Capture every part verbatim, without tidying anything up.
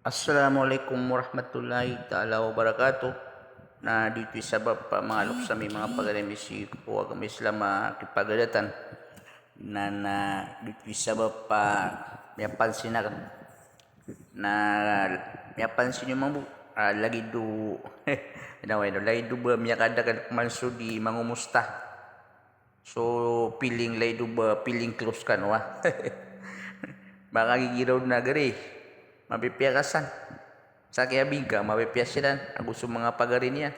Assalamu alaikum warahmatullahi taala wabarakatuh. Na di oto i sabap a manga loks ami, manga pagari ami sii ko agama Islam a kipagadatan. Na, na di oto i sabap a miyapansin aken. Na miyapansin iyo mambo, ah, lagid o, na, lagid o ba miyakadakl man so di mangomosta. So, piling lay do ba, piling close kano a. Makagigiraw na gari. Mapipiya ka san. Sa kiyabing ka, mapipiya siran. Ago so manga pagari niyan.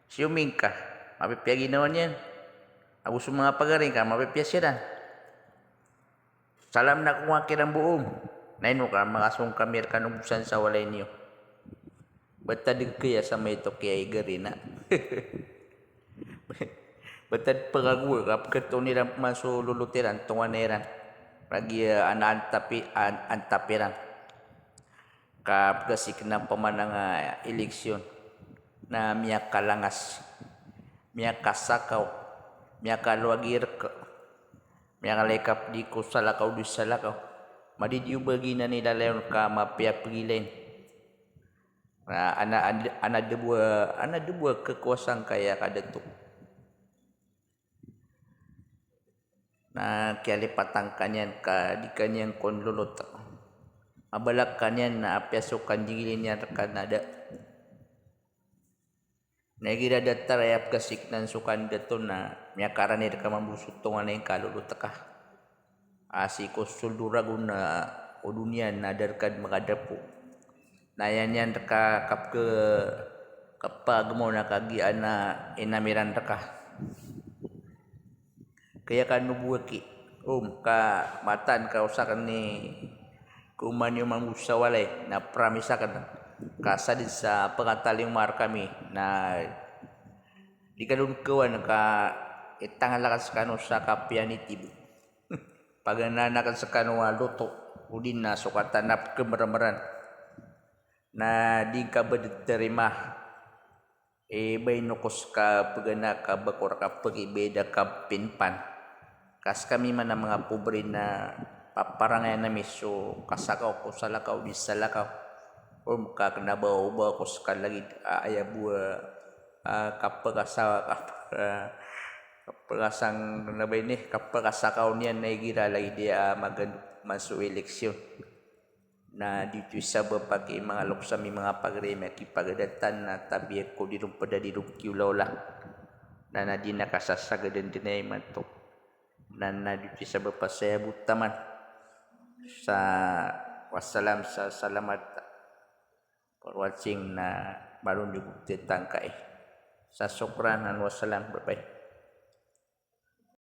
Siyoming ka, mapipiya ginawa niyan. Ago so manga pagari ka, mapipiya siran. Salam na ko nga kiran bo om. Na ino ka, makasong kami rkano bo san sa walay niyo. Ba tadg kaya sa maito kiyai gari na. Ba tad pagagowa ka pkatoon iran pman so lolot iran, tonganay iran. Lagid a ana antap i-, an-, antap iran. Ka pkasik na pamanang a eleksyon na miyakalangas, miyakasakaw, miyakalowag i rk, miyakalay kapdi ko salakaw di salakaw. Madi di o ba giyanan i lalayon ka mapiya pgilain. Na ana, ana, ana da bo a, ana da bo a kekuasaan ka aya ka dato. Na kiyalipatan ka niyan ka di ka niyan kon lolot. Mabalak ka niyan na apiya so kandingilin iyan rka na da. Na igira datar aya pkasik nan so kandidat on na miyakarani rka mambo so tonganay ngka, lolot ka. A sii ko sold o ragon a o doniya na da rka dn makadapo. Na aya niyan rka kapk-, kapagmaw na kagiya na inamiran rka. Kaya kano bo aki, om, ka mataan ka o sakn i koman iyo mambo sa walay, na promise akn, ka sadn sa pkatalingoma rkami, na di kano dn kawan ka itangl akn skano sa kapiya niti bo. Paganaan akn skano a loto, odi na sokatan a pkmrmran. Na di ngka ba dn tarima. E, baino ko ska pgana ka ba ko rka pgibaid a kapinpan. Ka skami man a manga pobri na paparangayan ami so kasakaw ko salakaw di salakaw. Om ka kna ba o ba ko ska lagid a, aya bo a, a, kapkasa-, kap-, a, kapkasang, kna ba ini, kapkasakaw niyan na igira lagid a magandop man so eleksyon. Na di oto i sabap a ki manga loks ami, manga pagari ami a kipagadatan na tabiya ko di ron pd a di ron kiolaola. Na, na di na kasasagadan dn a imanto. Na, na di oto i sabap a saya bo taman. Sa, wassalam, sa salamat for watching na maron di ko ptitangkai. Sa sokran, an wassalam, bye-bye.